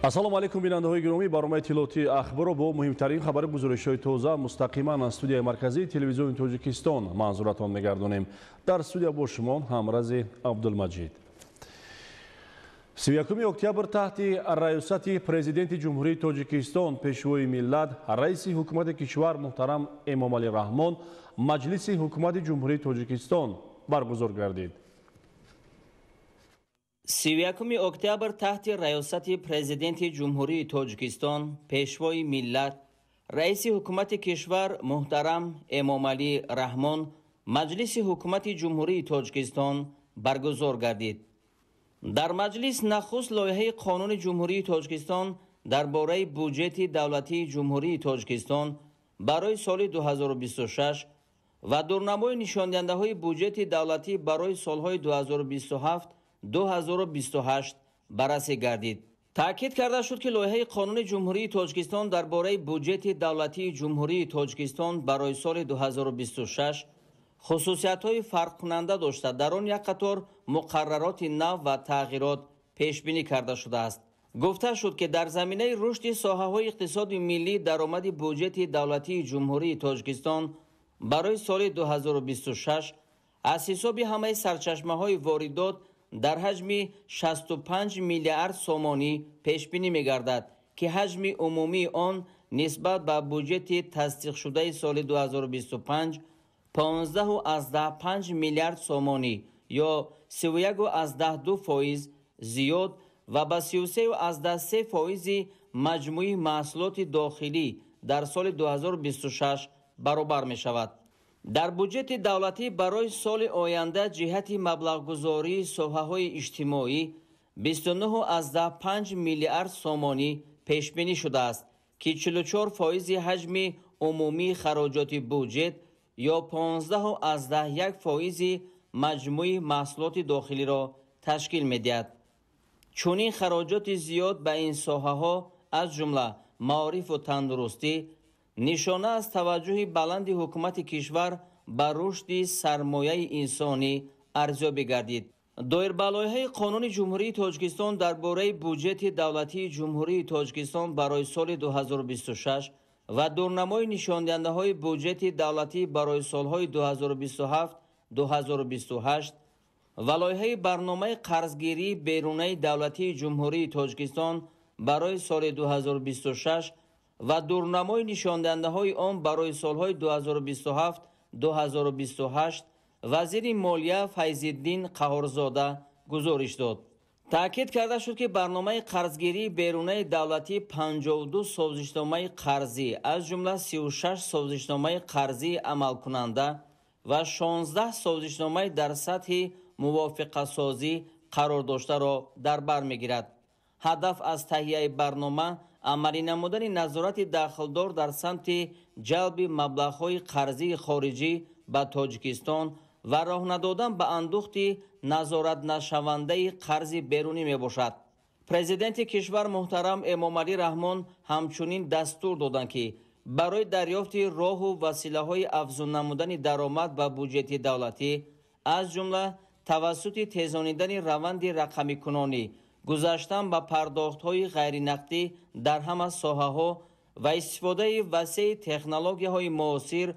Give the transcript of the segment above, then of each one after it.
Ассалому алайкум, бинандаҳои гиромӣ. Барномаи иттилоотии Ахборро бо муҳимтарин хабари гузоришҳои тоза мустақиман аз студияи марказии телевизиони Тоҷикистон манзуратон мегардонем. Дар студия бо шумо Ҳамрази Абдулмаҷид. 31 октябр таҳти раёсати Президенти Ҷумҳурии Тоҷикистон, Пешвои миллат, Раиси Ҳукумати кишвар муҳтарам Эмомалӣ Раҳмон Маҷлиси Ҳукумати Ҷумҳурии Тоҷикистон баргузор гардид. 31 октябр таҳти раёсати Президенти Ҷумҳурии Тоҷикистон, Пешвои миллат, Раиси Ҳукумати кишвар муҳтарам Эмомалӣ Раҳмон Маҷлиси Ҳукумати Ҷумҳурии Тоҷикистон баргузор гардид. Дар маҷлис нахуст лоиҳаи Қонуни Ҷумҳурии Тоҷикистон дар бораи буҷети давлатии Ҷумҳурии Тоҷикистон барои соли 2026 ва дурнамои нишондиҳандаҳои буҷети давлатӣ барои солҳои 2027-2028 баррасӣ гардид. Таъкид карда шуд, ки лоиҳаи Қонуни Ҷумҳурии Тоҷикистон дар бораи буҷети давлатии Ҷумҳурии Тоҷикистон барои соли 2026 хусусиятҳои фарқкунанда дошта, дар он як қатор муқаррароти нав ва тағйирот пешбинӣ карда шудааст. Гуфта шуд, ки дар заминаи рушди соҳаҳои иқтисоди миллӣ даромади буҷети давлатии Ҷумҳурии Тоҷикистон барои соли 2026 аз ҳисоби ҳамаи сарчашмаҳои воридот дар ҳаҷми 65 миллиард сомонӣ пешбинӣ мегардад, ки ҳаҷми умумии он нисбат ба буҷети тасдиқшудаи соли 2025 15,5 миллиард сомонӣ ё 31,2% зиёд ва ба 33,3 фоизи маҷмӯи маҳсулоти дохилӣ дар соли 2026 баробар мешавад. Дар буҷети давлатӣ барои соли оянда ҷиҳати маблағгузории соҳаҳои иҷтимоӣ 29,5 миллиард сомонӣ пешбинӣ шудааст, ки 44 фоизи ҳаҷми умумии хароҷоти буҷет ё 15,1 фоизи маҷмӯи маҳсулоти дохилиро ташкил медиҳад. Чунин хароҷоти зиёд ба ин соҳаҳо, аз ҷумла маорифу тандурустӣ, нишона аз таваҷҷӯҳи баланди ҳукумати кишвар ба рушди сармояи инсонӣ арзёбӣ гардид. Доир ба лоиҳаи Қонуни Ҷумҳурии Тоҷикистон дар бораи буҷети давлатии Ҷумҳурии Тоҷикистон барои соли 2026 ва дурнамои нишондиҳандаҳои буҷети давлатӣ барои солҳои 2027-2028 ва лоиҳаи барномаи қарзгирии берунаи давлатии Ҷумҳурии Тоҷикистон барои соли 2026 ва дурнамои нишондиҳандаҳои он барои солҳои 2027-2028 вазири молия Файзиддин Қаҳорзода гузориш дод. Таъкид карда шуд, ки барномаи қарзгирии берунаи давлатӣ 52 созишномаи қарзӣ, аз ҷумла 36 созишномаи қарзии амалкунанда ва 16 созишномаи дар сатҳи мувофиқасозӣ қарор доштаро дар бар мегирад. Ҳадаф аз таҳияи барнома амалӣ намудани назорати дахлдор дар самти ҷалби маблағҳои қарзии хориҷӣ ба Тоҷикистон ва роҳ надодан ба андӯхти назоратнашавандаи қарзи берунӣ мебошад. Президенти кишвар муҳтарам Эмомалӣ Раҳмон ҳамчунин дастур доданд, ки барои дарёфти роҳу василаҳои афзун намудани даромад ба буҷети давлатӣ, аз ҷумла тавассути тезонидани раванди рақамикунонӣ, гузаштан ба пардохтҳои ғайринақдӣ дар ҳама соҳаҳо ва истифодаи васеи технологияҳои муосир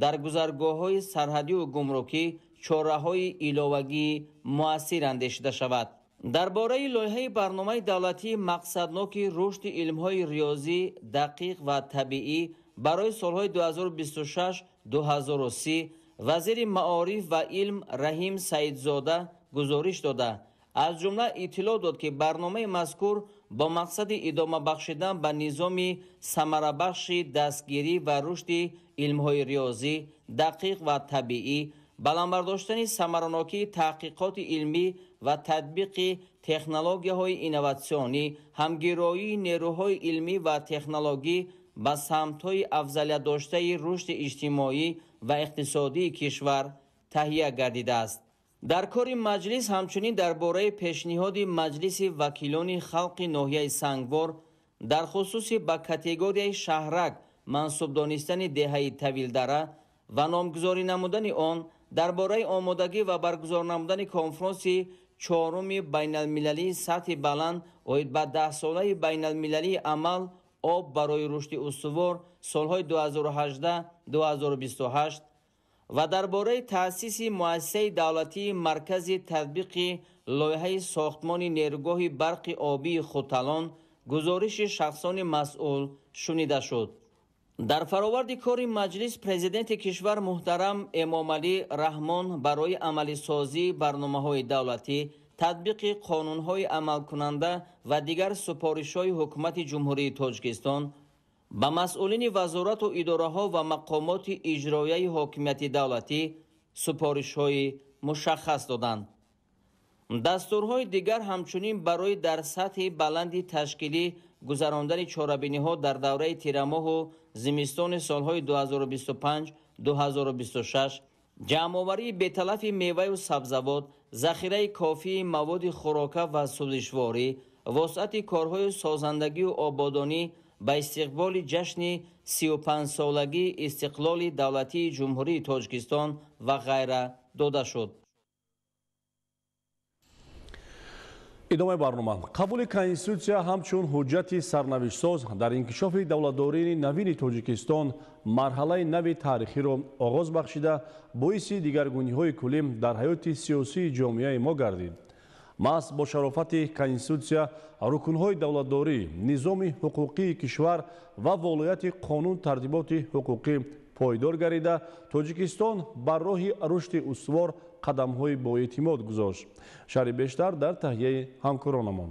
дар гузаргоҳҳои сарҳадию гумрукӣ чораҳои иловагии муассир андешида шавад. Дар бораи лоиҳаи барномаи давлатии мақсадноки рушди илмҳои риёзӣ, дақиқ ва табиӣ барои солҳои 2026-2030 вазири маориф ва илм Раҳим Саидзода гузориш дода, аз ҷумла иттилоъ дод, ки барномаи мазкур бо мақсади идома бахшидан ба низоми самарабахши дастгирӣ ва рушди илмҳои риёзӣ, дақиқ ва табиӣ, баланд бардоштани самаранокии таҳқиқоти илмӣ ва татбиқи технологияҳои инноватсионӣ, ҳамгироии нерӯҳои илмӣ ва технологӣ ба самтҳои афзалиятдоштаи рушди иҷтимоӣ ва иқтисодии кишвар таҳия гардидааст. Дар кори маҷлис ҳамчунин дар бораи пешниҳоди Маҷлиси вакилони халқи ноҳияи Сангвор дар хусуси ба категорияи шаҳрак мансуб донистани деҳаи Тавилдара ва номгузорӣ намудани он, дар бораи омодагӣ ва баргузор намудани конфронси чоруми байналмилалии сатҳи баланд оид ба 10-солаи байналмилалии амал об барои рушди устувор солҳои 2018-2028 ва дар бораи таъсиси муассисаи давлатии маркази татбиқи лоиҳаи сохтмони нерӯгоҳи барқи обии Хуталон гузориши шахсони масъул шунида шуд. Дар фароварди кори маҷлис президенти кишвар муҳтарам Эмомалӣ Раҳмон барои амалисозии барномаҳои давлатӣ, татбиқи қонунҳои амалкунанда ва дигар супоришҳои ҳукумати Ҷумҳурии Тоҷикистон ба масъулини вазорату идораҳо ва мақомоти иҷроияи ҳокимияти давлатӣ супоришҳои мушаххас доданд. Дастурҳои дигар ҳамчунин барои дар сатҳи баланди ташкилӣ гузарондани чорабиниҳо дар давраи тирамоҳу зимистони солҳои 2025-2026, ҷамъоварии беталафи меваю сабзавот, захираи кофии маводи хӯрока ва сӯзишворӣ, вусъати корҳои созандагию ободонӣ ба истиқболи ҷашни 35-солагии истиқлоли давлатии Ҷумҳурии Тоҷикистон ва ғайра дода шуд. Идомаи барнома. Қабули Конститутсия ҳамчун ҳуҷҷати сарнавиштсоз дар инкишофи давлатдории навини Тоҷикистон марҳалаи нави таърихиро оғоз бахшида, боиси дигаргуниҳои куллӣ дар ҳаёти сиёсии ҷомеаи мо гардид. Маҳз бо шарофати Конститутсия рукнҳои давлатдорӣ, низоми ҳуқуқии кишвар ва волояти қонун тартиботи ҳуқуқӣ пойдор гардида, Тоҷикистон бар роҳи рушди устувор қадамҳои боэътимод гузошт. Шарҳи бештар дар таҳияи ҳамкоронамон.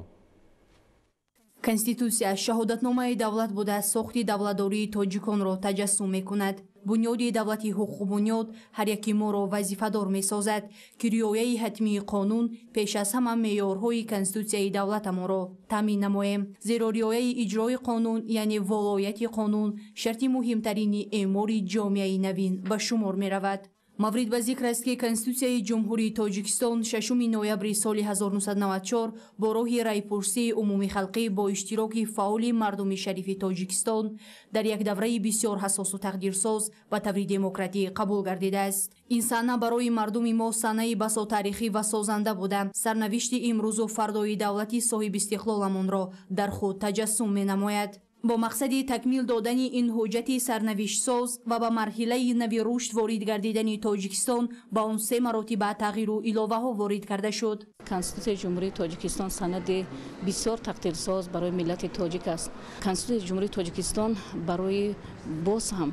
Конститутсия шаҳодатномаи давлат буда, сохти давлатдории тоҷиконро таҷассум мекунад. Бунёди давлати ҳуқуқбунёд ҳар яки моро вазифадор месозад, ки риояи ҳатмии қонун пеш аз ҳама меъёрҳои Конститутсияи давлатамонро таъмин намоем. Зеро риояи иҷрои қонун, яъне волояти қонун, шарти муҳимтарини эъмори ҷомеаи навин ба шумор меравад. Маврид ба зикр аст, ки Конститутсияи Ҷумҳурии Тоҷикистон 6 ноябри соли 1994 бо роҳи райпурсии умумихалқӣ бо иштироки фаъоли мардуми шарифи Тоҷикистон дар як давраи бисёр ҳассосу тақдирсоз ба таври демократӣ қабул гардидааст. Ин саҳна барои мардуми мо саҳнаи басо таърихӣ ва созанда буда, сарнавишти имрӯзу фардои давлати соҳибистиқлоламонро дар худ таҷассум менамояд. Бо мақсади такмил додани ин ҳуҷҷати сарнавиштсоз ва ба марҳилаи нави рушд ворид гардидани Тоҷикистон ба он се маротиба тағйиру иловаҳо ворид карда шуд. Конститутсияи Ҷумҳурии Тоҷикистон санади бисёр тақдирсоз барои миллати тоҷик аст. Конститутсияи Ҷумҳурии Тоҷикистон барои боз ҳам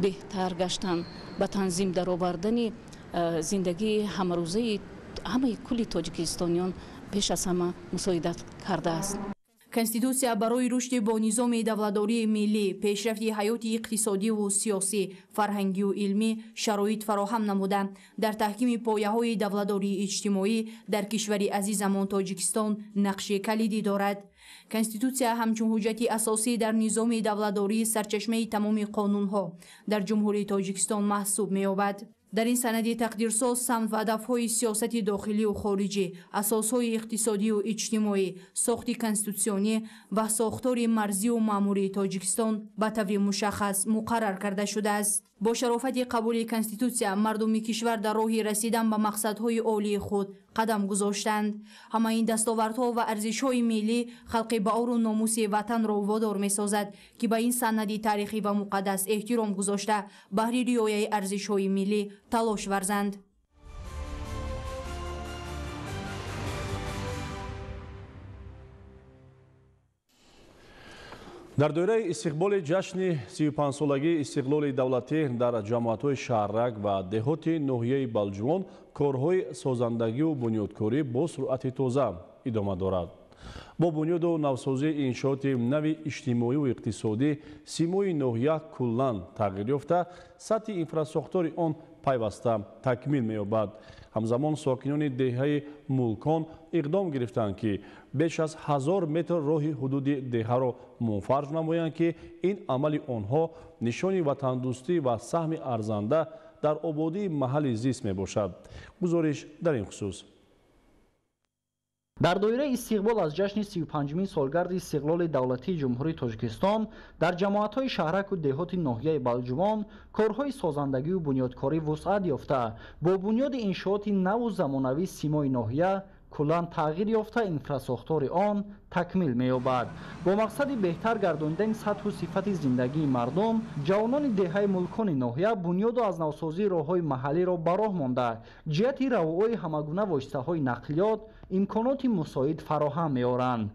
беҳтар гаштан, ба танзим даровардани зиндагии ҳамарӯзаи ҳамаи кулли тоҷикистониён пеш аз ҳама мусоидат кардааст. Конститутсия барои рушди бо низоми давлатдории миллӣ, пешрафти ҳаёти иқтисодиву сиёсӣ, фарҳангию илмӣ шароит фароҳам намуда, дар таҳкими пояҳои давлатдории иҷтимоӣ дар кишвари азизамон Тоҷикистон нақши калидӣ дорад. Конститутсия ҳамчун ҳуҷҷати асосӣ дар низоми давлатдории сарчашмаи тамоми қонунҳо дар Ҷумҳурии Тоҷикистон маҳсуб меёбад. Дар ин санади тақдирсоз самт ва ҳадафҳои сиёсати дохилию хориҷӣ, асосҳои иқтисодию иҷтимоӣ, сохти конститутсионӣ ва сохтори марзию маъмурии Тоҷикистон ба таври мушаххас муқаррар карда шудааст. Бо шарофати қабули Конститутсия мардуми кишвар дар роҳи расидан ба мақсадҳои олии худ қадам гузоштанд. Ҳамаи ин дастовардҳо ва арзишҳои миллӣ халқи баору номуси ватанро водор месозад, ки ба ин санади таърихӣ ва муқаддас эҳтиром гузошта, баҳри риояи арзишҳои миллӣ талош варзанд. Дар доираи истиқболи ҷашни 35-солагии истиқлоли давлатӣ дар ҷамоатҳои шаҳрак ва деҳоти ноҳияи Балҷувон корҳои созандагиву бунёдкорӣ бо суръати тоза идома дорад. Бо бунёду навсозии иншооти нави иҷтимоиву иқтисодӣ симои ноҳия куллан тағйир ёфта, сатҳи инфрасохтори он пайваста такмил меёбад. Ҳамзамон сокинони деҳаи Мулкон иқдом гирифтанд, ки беш аз 1000 метр роҳи ҳудуди деҳаро мунфарҷ намоянд, ки ин амали онҳо нишони ватандӯстӣ ва саҳми арзанда дар ободии маҳалли зист мебошад. Гузориш дар ин хусус. Дар доираи истиқбол аз ҷашни 35-мин солгарди истиқлоли давлатии Ҷумҳурии Тоҷикистон дар ҷамоатҳои шаҳраку деҳоти ноҳияи Балҷувон корҳои созандагиву бунёдкорӣ вусъат ёфта, бо бунёди иншооти наву замонавӣ симои ноҳия куллан тағйир ёфта, инфрасохтори он такмил меёбад. Бо мақсади беҳтар гардонидани сатҳу сифати зиндагии мардум, ҷавонони деҳаи Мулкони ноҳия бунёду аз навсозии роҳҳои маҳаллиро ба роҳ монда, ҷиҳати равои ҳамагуна воситаҳои нақлиёт имконоти мусоид фароҳам меоранд.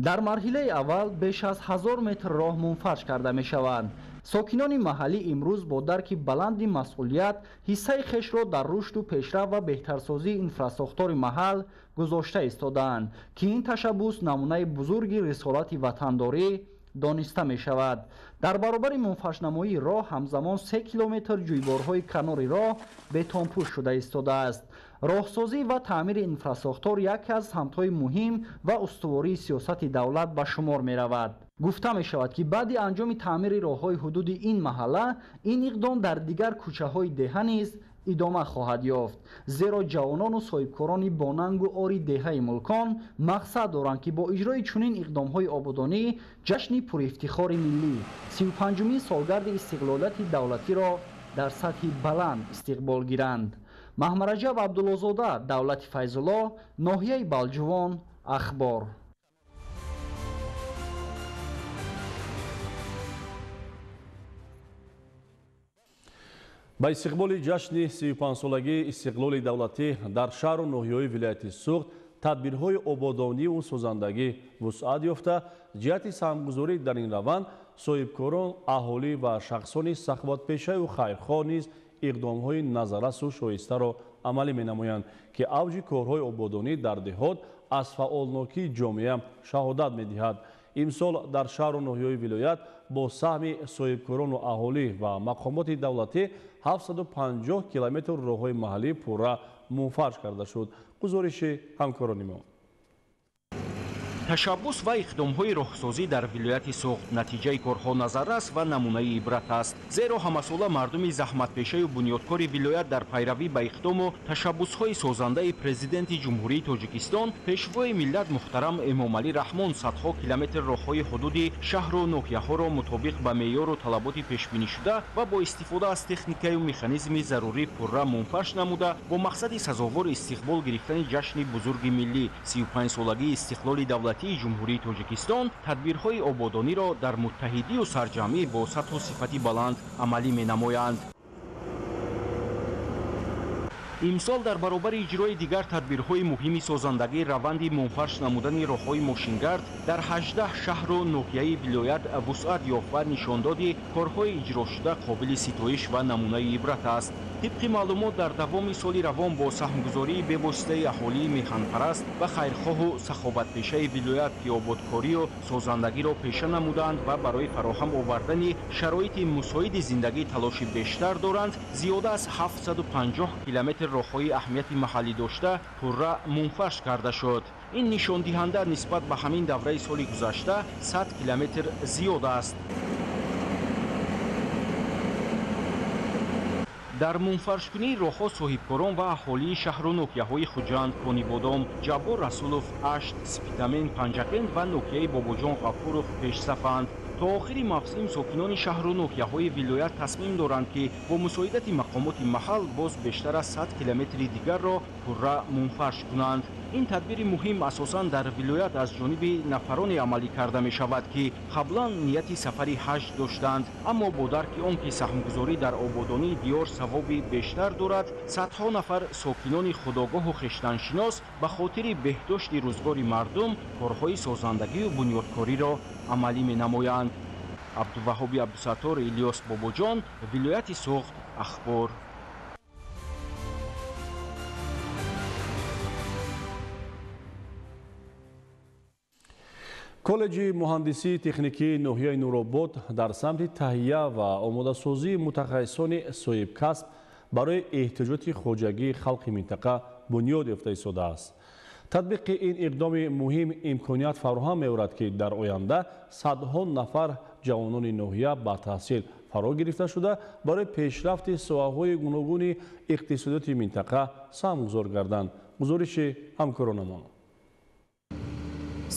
Дар марҳилаи аввал беш аз 1000 метр роҳ мунфарш карда мешаванд. Сокинони маҳаллӣ имрӯз бо дарки баланди масъулият ҳиссаи хешро дар рушду пешрафт ва беҳтарсозии инфрасохтори маҳал гузошта истодаанд, ки ин ташаббус намунаи бузурги рисолати ватандорӣ дониста мешавад. Дар баробари мунфаршнамоии роҳ ҳамзамон 3 километр ҷӯйборҳои канори роҳ бетонпӯш шуда истодааст. Роҳсозӣ ва таъмири инфрасохтор яке аз самтҳои муҳим ва устувории сиёсати давлат ба шумор меравад. Гуфта мешавад, ки баъди анҷоми таъмири роҳҳои ҳудуди ин маҳалла, ин иқдом дар дигар кӯчаҳои деҳа низ идома хоҳад ёфт, зеро ҷавонону соҳибкорони бонангу ори деҳаи Мулкон мақсад доранд, ки бо иҷрои чунин иқдомҳои ободонӣ ҷашни пурифтихори миллӣ 35-умин солгарди истиқлолияти давлатиро дар сатҳи баланд истиқбол гиранд. Маҳмараҷаб Абдуллозода, Давлати Файзулло, ноҳияи Балҷувон, Ахбор. Ба истиқболи ҷашни 35-солагии истиқлоли давлатӣ дар шаҳру ноҳияҳои вилояти Суғд тадбирҳои ободониву созандагӣ вусъат ёфта, ҷиҳати саҳмгузорӣ дар ин раванд соҳибкорон, аҳолӣ ва шахсони саховатпешаю хайрхоҳ низ иқдомҳои назаррасу шоистаро амалӣ менамоянд, ки авҷи корҳои ободонӣ дар деҳот аз фаъолнокии ҷомеа шаҳодат медиҳад. Имсол дар шаҳру ноҳияҳои вилоят бо саҳми соҳибкорону аҳолӣ ва мақомоти давлатӣ 750 километр роҳҳои маҳаллӣ пурра мунфарш карда шуд. Гузориши ҳамкорони мо. Ташаббус ва иқдомҳои роҳсозӣ дар вилояти Суғд натиҷаи корҳо назаррас ва намунаи ибрат аст, зеро ҳамасола мардуми заҳматпешаю бунёдкори вилоят дар пайравӣ ба иқдому ташаббусҳои созандаи Президенти Ҷумҳурии Тоҷикистон, Пешвои миллат муҳтарам Эмомалӣ Раҳмон садҳо километр роҳҳои ҳудуди шаҳру ноҳияҳоро мутобиқ ба меъёру талаботи пешбинишуда ва бо истифода аз техникаю механизми зарурӣ пурра мунфарш намуда, бо мақсади сазовор истиқбол гирифтани ҷашни бузурги миллӣ 35-солагии истиқлоли давлатӣ Ҷумҳурии Тоҷикистон тадбирҳои ободониро дар муттаҳидию сарҷамъӣ бо сатҳу сифати баланд амалӣ менамоянд. Имсол дар баробари иҷрои дигар тадбирҳои муҳими созандагӣ раванди мунфарш намудани роҳҳои мошингард дар 18 шаҳру ноҳияи вилоят вусъат ёфт ва нишондоди корҳои иҷрошуда қобили ситоиш ва намунаи ибрат аст. Тибқи маълумот, дар давоми соли равон бо саҳмгузории бевоситаи аҳолии меҳанпараст ва хайрхоҳу саховатпешаи вилоят, ки ободкорию созандагиро пеша намуданд ва барои фароҳам овардани шароити мусоиди зиндагӣ талоши бештар доранд, зиёда аз 750 километр роҳҳои аҳамияти маҳаллӣ дошта пурра мунфарш карда шуд. Ин нишондиҳанда нисбат ба ҳамин давраи соли гузашта 100 километр зиёд аст. Дар мунфаршкунии роҳҳо соҳибкорон ва аҳолии шаҳру ноҳияҳои Хуҷанд, Конибодом, Ҷаббор Расулов, Ашт, Спитамен, Панҷакент ва ноҳияи Бобоҷон Ғафуров пешсафанд. То охири мавсим сокинони шаҳру ноҳияҳои вилоят тасмим доранд, ки бо мусоидати мақомоти маҳал боз бештар аз 100 километри дигарро пурра мунфарш кунанд. Ин тадбири муҳим асосан дар вилоят аз ҷониби нафароне амалӣ карда мешавад, ки қаблан нияти сафари ҳаҷ доштанд, аммо бо дарки он ки саҳмгузорӣ дар ободонии диёр савоби бештар дорад, садҳо нафар сокинони худогоҳу хештаншинос ба хотири беҳдошти рӯзгори мардум корҳои созандагию бунёдкориро амалӣ менамоянд. Абдуваҳоби Абдусаттор, Илёс Бобоҷон, вилояти Суғд, Ахбор. Коллеҷи муҳандисии техникии ноҳияи Нуробод дар самти таҳия ва омодасозии мутахассисони соҳибкасб барои эҳтиёҷоти хоҷагии халқи минтақа бунёд ёфта истодааст. Татбиқи ин иқдоми муҳим имконият фароҳам меорад, ки дар оянда садҳо нафар ҷавонони ноҳия ба таҳсил фаро гирифта шуда, барои пешрафти соҳаҳои гуногуни иқтисодиёти минтақа саҳмгузор гарданд. Гузориши ҳамкоронамон.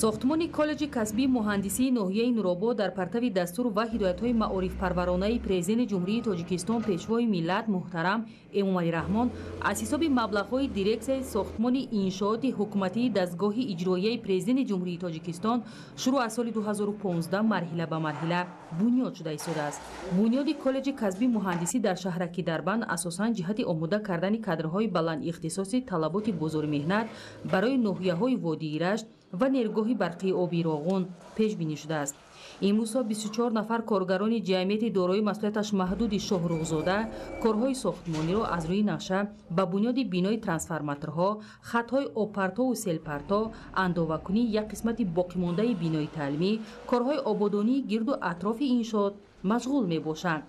Сохтмони коллеҷи касбии муҳандисии ноҳияи Нуробод дар партави дастур ва ҳидоятҳои маорифпарваронаи Президенти Ҷумҳурии Тоҷикистон Пешвои миллат муҳтарам Эмомалӣ Раҳмон аз ҳисоби маблағҳои дирексияи сохтмони иншооти ҳукуматии дастгоҳи иҷроияи Президенти Ҷумҳурии Тоҷикистон шурӯъ аз соли 2015 марҳила ба марҳила бунёд шуда истодааст. Бунёди коллеҷи касбии муҳандисӣ дар шаҳраки Дарбанд асосан ҷиҳати омода кардани кадрҳои баландихтисоси талаботи бозори меҳнат барои ноҳияҳои водии Рашт ва нерӯгоҳи барқии оби Роғун пешбинӣ шудааст. Имрӯзҳо 24 нафар коргарони ҷамъияти дорои масъулияташ маҳдуди Шоҳрӯғзода корҳои сохтмониро аз рӯи нақша ба бунёди бинои трансформаторҳо, хатҳои обпартову селпарто, андовакунии як қисмати боқимондаи бинои таълимӣ, корҳои ободонии гирду атрофи иншоот машғул мебошанд.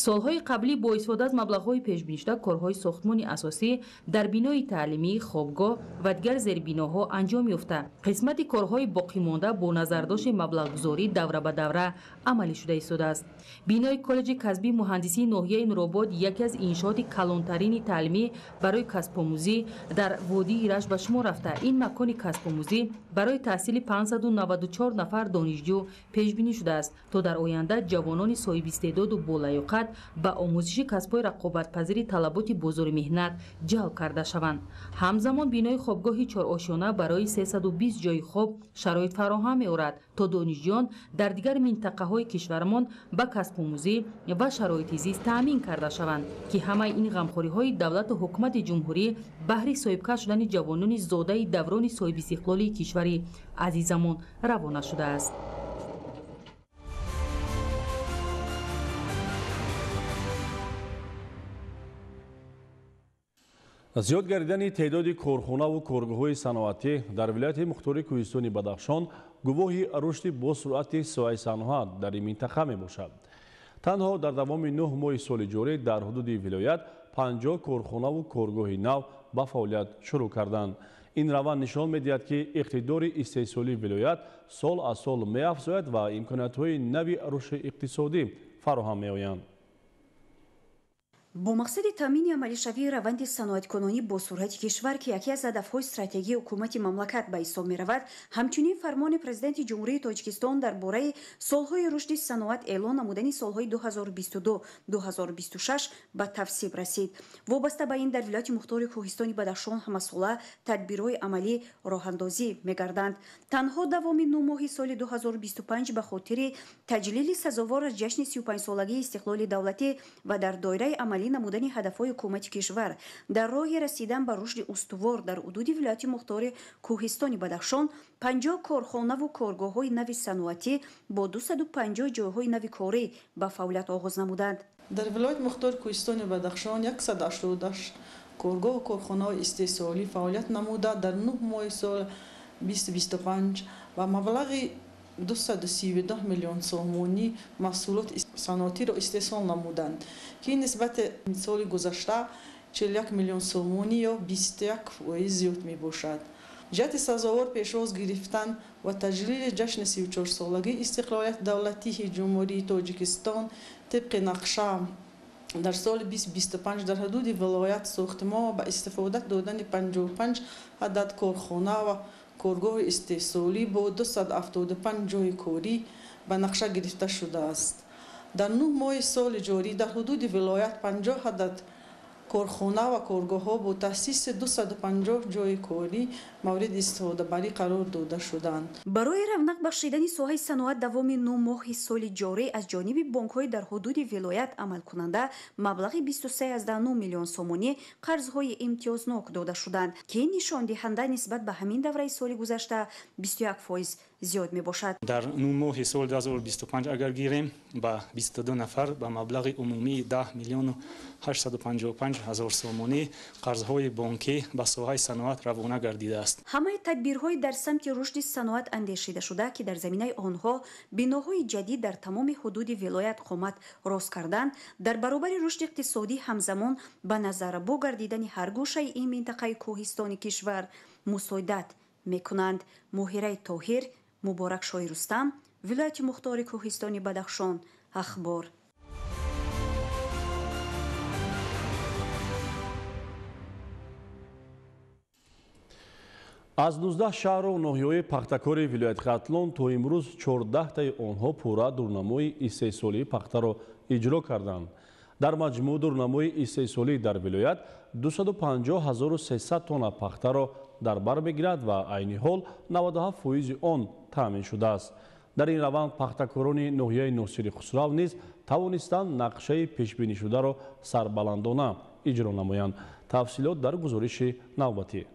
Солҳои қаблӣ бо истифода аз маблағҳои пешбинишуда корҳои сохтмони асосӣ дар бинои таълимӣ, хобгоҳ ва дигар зербиноҳо анҷом ёфта. Қисмати корҳои боқимонда бо назардошти маблағгузорӣ давра ба давра амалӣ шуда истодааст. Бинои коллеҷи касбии муҳандисии ноҳияи Нуробод яке аз иншооти калонтарини таълимӣ барои касбомӯзӣ дар водии Рашт ба шумор рафта. Ин макони касбомӯзӣ барои таҳсили 594 нафар донишҷӯ пешбинӣ шудааст, то дар оянда ҷавонони соҳибистеъдоду болаёқат ба омӯзиши касбҳои рақобатпазири талаботи бозори меҳнат ҷалб карда шаванд. Ҳамзамон бинои хобгоҳи чорошёна барои 320 ҷойи хоб шароит фароҳам меорад, то донишҷӯён дар дигар минтақаҳои кишвармон ба касбомӯзӣ ва шароити зист таъмин карда шаванд, ки ҳамаи ин ғамхориҳои давлату ҳукумати ҷумҳурӣ баҳри соҳибкар шудани ҷавонони зодаи даврони соҳибистиқлолии кишвари азизамон равона шудааст. Зиёд гардидани теъдоди корхонаву коргоҳҳои саноатӣ дар вилояти мухтори Кӯҳистони Бадахшон гувоҳи рушди босуръати соҳаи саноат дар ин минтақа мебошад. Танҳо дар давоми 9 моҳи соли ҷорӣ дар ҳудуди вилоят 50 корхонаву коргоҳи нав ба фаъолият шурӯъ карданд. Ин раванд нишон медиҳад, ки иқтидори истеҳсолии вилоят сол аз сол меафзояд ва имкониятҳои нави рушди иқтисодӣ фароҳам меоянд. Бо мақсади таъмини амалишавии раванди саноаткунонӣ бо суръати кишвар, ки яке аз ҳадафҳои стратегии ҳукумати мамлакат ба ҳисоб меравад, ҳамчунин фармони Президенти Ҷумҳурии Тоҷикистон дар бораи солҳои рушди саноат эълон намудани солҳои 2022-2026 ба тавсиб расид. Вобаста ба ин дар вилояти мухтори Кӯҳистони Бадахшон ҳамасола тадбирҳои амалӣ роҳандозӣ мегарданд. Танҳо давоми 9 моҳи соли 2025 ба хотири таҷлили сазовор аз ҷашни 35-солагии истиқлоли давлатӣ ва дар доираи амалӣ намудани ҳадафҳои ҳукумати кишвар дар роҳи расидан ба рушди устувор дар ҳудуди вилояти мухтори Кӯҳистони Бадахшон 50 корхонаву коргоҳҳои нави саноатӣ бо 250 ҷойҳои нави корӣ ба фаъолият оғоз намуданд. Дар вилояти мухтори Кӯҳистони Бадахшон 188 коргоҳу корхонаҳои истеҳсолӣ фаъолият намуда дар 9 моҳи соли 2025 ба маблағи 232 миллион сомонӣ маҳсулоти саноатиро истеҳсол намуданд, ки нисбати соли гузашта 41 миллион сомонӣ ё 21% зиёд мебошад. Ҷиҳати сазовор пешвоз гирифтан ва таҷлили ҷашни 34-солагии истиқлолияти давлатии Ҷумҳурии Тоҷикистон тибқи нақша дар соли 2025 дар ҳудуди вилоят сохтмон ба истифода додани 55 адад корхона ва коргоҳи истеҳсолӣ бо 275 ҷойи корӣ ба нақша гирифта шудааст. Дар 9 моҳи соли ҷорӣ дар ҳудуди вилоят 50 адад корхона ва коргоҳҳо бо таъсиси 250 ҷойи корӣ мавриди истифодабарӣ қарор дода шуданд. Барои равнақ бахшидани соҳаи саноат давоми 9 моҳи соли ҷорӣ аз ҷониби бонкҳои дар ҳудуди вилоят амалкунанда маблағи 23,9 миллион сомонӣ қарзҳои имтиёзнок дода шуданд, ки нишондиҳанда нисбат ба ҳамин давраи соли гузашта 21% зиёд мебошад. Дар 9 моҳи соли 2025 агар гирем ба 22 нафар ба маблағи умумии 10 миллиону 855 ҳазор сомонӣ қарзҳои бонкӣ ба соҳаи саноат равона гардидааст. Ҳамаи тадбирҳои дар самти рушди саноат андешида шуда, ки дар заминаи онҳо биноҳои ҷадид дар тамоми ҳудуди вилоят қомат рост кардан, дар баробари рушди иқтисодӣ ҳамзамон ба назаррабо гардидани ҳар гӯшаи ин минтақаи кӯҳистони кишвар мусоидат мекунанд. Моҳираи Тоҳир, Муборакшоҳи Рустам, Вилояти Мухтори Кӯҳистони Бадахшон, Ахбор. Аз 19 шаҳру ноҳияҳои пахтакори вилояти Хатлон то имрӯз 14таи онҳо пурра дурнамои истеҳсолии пахтаро иҷро карданд. Дар маҷмӯъ дурнамои истеҳсолӣ дар вилоят 250 300 тонна пахтаро дар бар мегирад ва айни ҳол 97% он таъмин шудааст. Дар ин раванд пахтакорони ноҳияи Носири Хусрав низ тавонистанд нақшаи пешбинишударо сарбаландона иҷро намоянд. Тафсилот дар гузориши навбатӣ.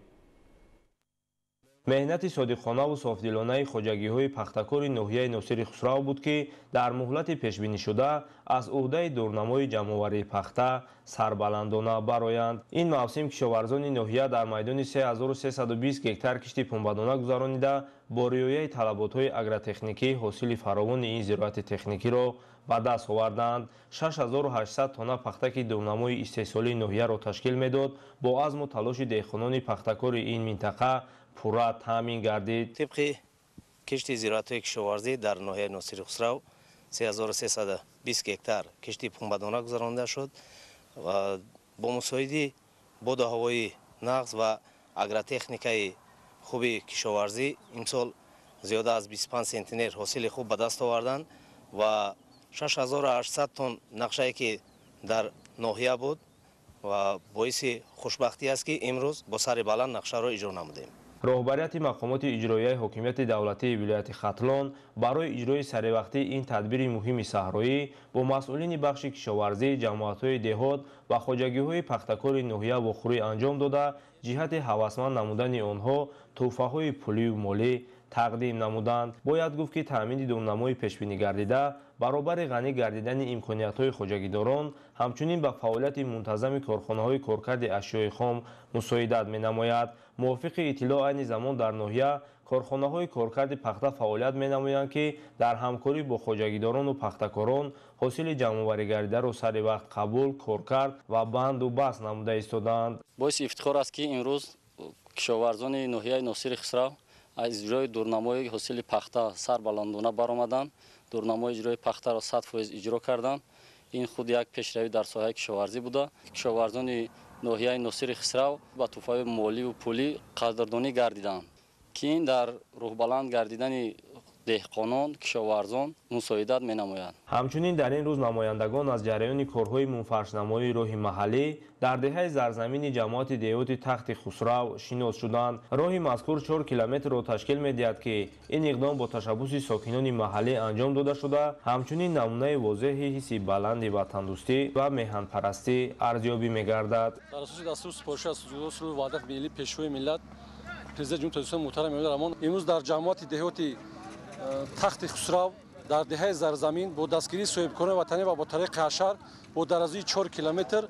Меҳнати содиқонаву софдилонаи хоҷагиҳои пахтакори ноҳияи Носири Хусрав буд, ки дар муҳлати пешбинишуда аз ӯҳдаи дурнамои ҷамъоварии пахта сарбаландона бароянд. Ин мавсим кишоварзони ноҳия дар майдони 3320 гектар кишти пунбадона гузаронида, бо риояи талаботҳои агротехникӣ ҳосили фаровони ин зироати техникиро ба даст оварданд. 6800 тонна пахта, ки дурнамои истеҳсолии ноҳияро ташкил медод, бо азму талоши деҳқонони пахтакори ин минтақа пурра таъмин гардид. Тибқи кишти зироатҳои кишоварзӣ дар ноҳияи Носири Хусрав 3320 гектар кишти пунбадона гузаронида шуд ва бо мусоиди боду ҳавои нағз ва агротехникаи хуби кишоварзӣ имсол зиёда аз 25 сентнер ҳосили хуб ба даст оварданд ва 6800 тонн нақшае ки дар ноҳия буд ва боиси хушбахтӣ аст, ки имрӯз бо сари баланд нақшаро иҷро намудем. Роҳбарияти мақомоти иҷроияи ҳокимияти давлатии вилояти Хатлон барои иҷрои саривақтии ин тадбири муҳими саҳроӣ бо масъулини бахши кишоварзӣ, ҷамоатҳои деҳот ва хоҷагиҳои пахтакори ноҳия вохӯрӣ анҷом дода, ҷиҳати ҳавасманд намудани онҳо тӯҳфаҳои пулию молӣ тақдим намуданд. Бояд гуфт, ки таъмини дурнамои пешбинигардида баробари ғанӣ гардидани имкониятҳои хоҷагидорон, ҳамчунин ба фаъолияти мунтазами корхонаҳои коркарди ашёи хом мусоидат менамояд. Мувофиқи иттилоъ, айни замон дар ноҳия корхонаҳои коркарди пахта фаъолият менамоянд, ки дар ҳамкорӣ бо хоҷагидорону пахтакорон ҳосили ҷамъоварӣ гардидаро сари вақт қабул, коркард ва банду баст намуда истодаанд. Боиси ифтихор аст, ки имрӯз кишоварзони ноҳияи Носири Хусрав аз иҷрои дурнамои ҳосили пахта сарбаландона баромаданд, дурнамои иҷрои пахтаро 100% иҷро карданд. Ин худ як пешравӣ дар соҳаи кишоварзӣ буда, кишоварзони ноҳияи Носири Хусрав ба тӯҳфаи моливу пулӣ қадрдонӣ гардиданд, ки ин дар рӯҳбаланд гардидани деҳқонон, кишоварзон мусоидат менамояд. Ҳамчунин дар ин рӯз намояндагон аз ҷараёни корҳои мунфаршнамоии роҳи маҳаллӣ дар деҳаи Зарзамини ҷамоати деҳоти Тахти Хусрав шинос шуданд. Роҳи мазкур 4 километрро ташкил медиҳад, ки ин иқдом бо ташаббуси сокинони маҳаллӣ анҷом дода шуда, ҳамчунин намунаи возеҳи ҳисси баланди ватандӯстӣ ва меҳанпарастӣ арзёбӣ мегардад. Дар асоси дастуру супориши аз Сулҳу Ваҳдати Миллӣ, Пешвои миллат, Президенти Ҷумҳурии Тоҷикистон муҳтарам Эмомалӣ Раҳмон, имрӯз дар ҷамоати деҳоти Тахти Хусрав дар деҳаи Зарзамин бо дастгирии соҳибкорони ватанӣ ва бо тариқи ҳашар бо дарозии 4 километр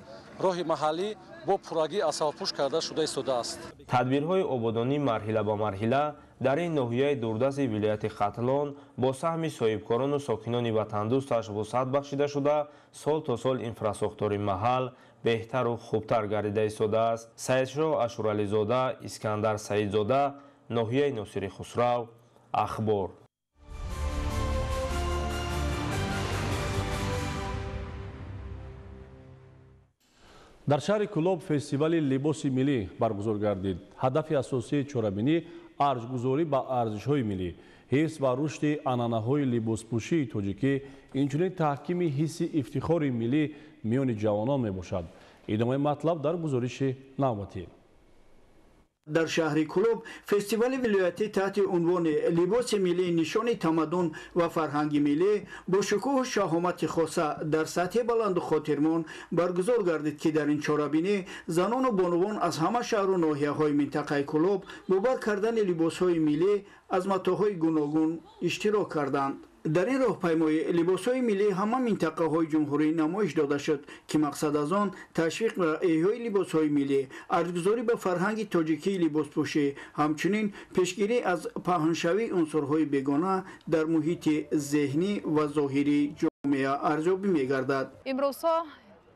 роҳи маҳаллӣ бо пуррагӣ асфалтпӯш карда шуда истодааст. Тадбирҳои ободонӣ марҳила ба марҳила дар ин ноҳияи дурдасти вилояти Хатлон бо саҳми соҳибкорону сокинони ватандӯсташ вусъат бахшида шуда, сол то сол инфрасохтори маҳал беҳтару хубтар гардида истодааст. Саидшоҳ Ашурализода, Искандар Саидзода, ноҳияи Носири Хусрав, Ахбор. Дар шаҳри Кӯлоб фестивали либоси миллӣ баргузор гардид. Ҳадафи асосии чорабинӣ арҷгузорӣ ба арзишҳои миллӣ, ҳифз ва рушди анъанаҳои либоспӯшии тоҷикӣ, инчунин таҳкими ҳисси ифтихори миллӣ миёни ҷавонон мебошад. Идомаи матлаб дар гузориши навбатӣ. Дар шаҳри Кӯлоб фестивали вилоятӣ таҳти унвони «Либоси миллӣ: нишони тамаддун ва фарҳанги миллӣ» бо шукӯҳу шаҳомати хоса дар сатҳи баланду хотирмон баргузор гардид, ки дар ин чорабинӣ занону бонувон аз ҳама шаҳру ноҳияҳои минтақаи Кӯлоб бо бар кардани либосҳои миллӣ аз матоъҳои гуногун иштирок карданд. Дар ин роҳпаймоӣ либосҳои миллии ҳама минтақаҳои ҷумҳурӣ намоиш дода шуд, ки мақсад аз он ташвиқ ба эҳёи либосҳои миллӣ, арҷгузорӣ ба фарҳанги тоҷикии либоспӯшӣ, ҳамчунин пешгирӣ аз паҳншавии унсурҳои бегона дар муҳити зеҳнӣ ва зоҳирии ҷомеа арзёбӣ мегардад. Имрӯзҳо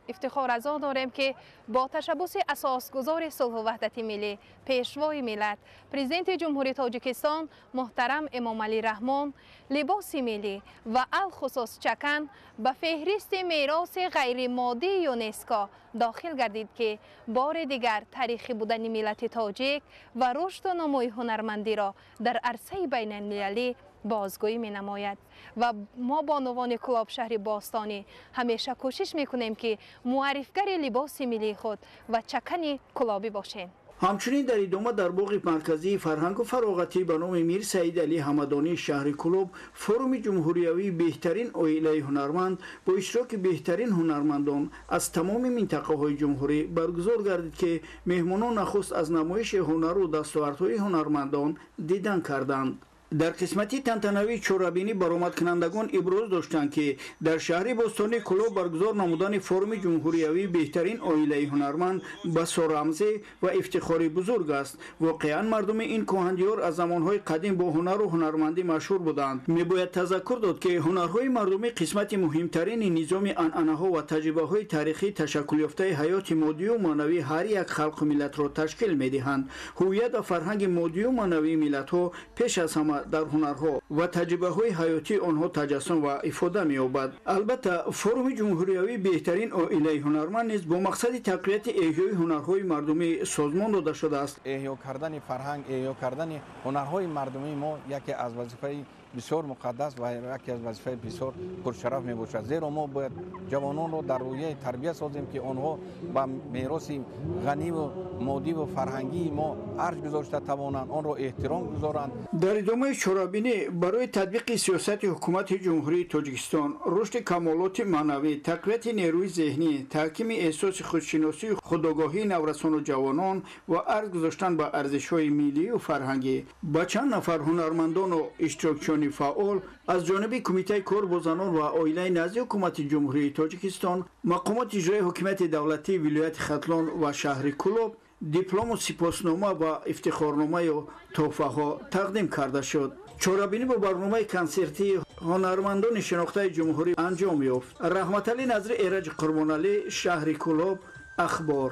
Ифтихор аз он дорем, ки бо ташаббуси асосгузори сулҳу ваҳдати миллӣ, Пешвои миллат, Президенти Ҷумҳурии Тоҷикистон муҳтарам Эмомалӣ Раҳмон либоси миллӣ ва алхусус чакан ба феҳристи мероси ғайримоддии ЮНЕСКО дохил гардид, ки бори дигар таърихӣ будани миллати тоҷик ва рушду нумӯи ҳунармандиро дар арсаи байналмилалӣ бозгӯӣ менамояд. Ва мо бонувони Кӯлоб шаҳри бостонӣ ҳамеша кӯшиш мекунем, ки муаррифгари либоси миллии худ ва чакани кӯлобӣ бошем. Ҳамчунин дар идома дар боғи марказии фарҳангу фароғатӣ ба номи Мир Саид Алӣ Ҳамадонии шаҳри Кӯлоб форуми ҷумҳуриявии беҳтарин оилаи ҳунарманд бо иштироки беҳтарин ҳунармандон аз тамоми минтақаҳои ҷумҳурӣ баргузор гардид, ки меҳмонон нахуст аз намоиши ҳунару дастовардҳои ҳунармандон дидан карданд. Дар қисмати тантанавии чорабинӣ баромадкунандагон иброз доштанд, ки дар шаҳри бостонии Кӯлоб баргузор намудани форуми ҷумҳуриявии беҳтарин оилаи ҳунарманд басо рамзӣ ва ифтихори бузург аст. Воқеан мардуми ин кӯҳандиёр аз замонҳои қадим бо ҳунару ҳунармандӣ машҳур буданд. Мебояд тазаккур дод, ки ҳунарҳои мардумӣ қисмати муҳимтарини низоми анъанаҳо ва таҷрибаҳои таърихӣ ташаккулёфтаи ҳаёти моддию маънавии ҳар як халқу миллатро ташкил медиҳанд. Ҳувият ва фарҳанги моддию маънавии миллатҳо пеш аз ҳама дар ҳунарҳо ва таҷрибаҳои ҳаётии онҳо таҷассум ва ифода меёбад. Албатта, форуми ҷумҳуриявии беҳтарин оилаи ҳунарманд низ бо мақсади тақвияти эҳёи ҳунарҳои мардумӣ созмон дода шудааст. Эҳё кардани фарҳанг, эҳё кардани ҳунарҳои мардумии мо яке аз вазифаи бисёр муқаддас ва яке аз вазифаи бисёр пуршараф мебошад. Зеро мо бояд ҷавононро дар рӯҳияи тарбия созем, ки онҳо ба мероси ғаниву моддиву фарҳангии мо арҷ гузошта тавонанд, онро эҳтиром гузоранд. Дар идомаи чорабинӣ барои татбиқи сиёсати ҳукумати Ҷумҳурии Тоҷикистон, рушди камолоти маънавӣ, тақвияти нерӯи зеҳнӣ, таҳкими эҳсоси худшиносию худогоҳии наврасону ҷавонон ва арз гузоштан ба арзишҳои миллию фарҳангӣ ба чанд нафар ҳунармандону иштирокчиёни фаъол аз ҷониби Кумитаи кор бо занон ва оилаи назди ҳукумати Ҷумҳурии Тоҷикистон, мақомоти иҷроии ҳокимияти давлатии вилояти Хатлон ва шаҳри Кӯлоб диплому сипоснома ва ифтихорномаю тӯҳфаҳо тақдим карда шуд. Чорабинӣ бо барномаи консертии ҳунармандони шинохтаи ҷумҳурӣ анҷом ёфт. Раҳматалӣ Назри, Эраҷи Қурбоналӣ, шаҳри Кӯлоб, Ахбор.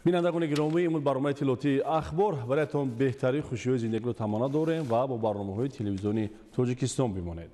Бинандагони гиромӣ, имрӯз барномаи иттилоотии Ахбор. Бароятон беҳтарин хушиҳои зиндагиро таманно дорем ва бо барномаҳои телевизиони Тоҷикистон бимонед.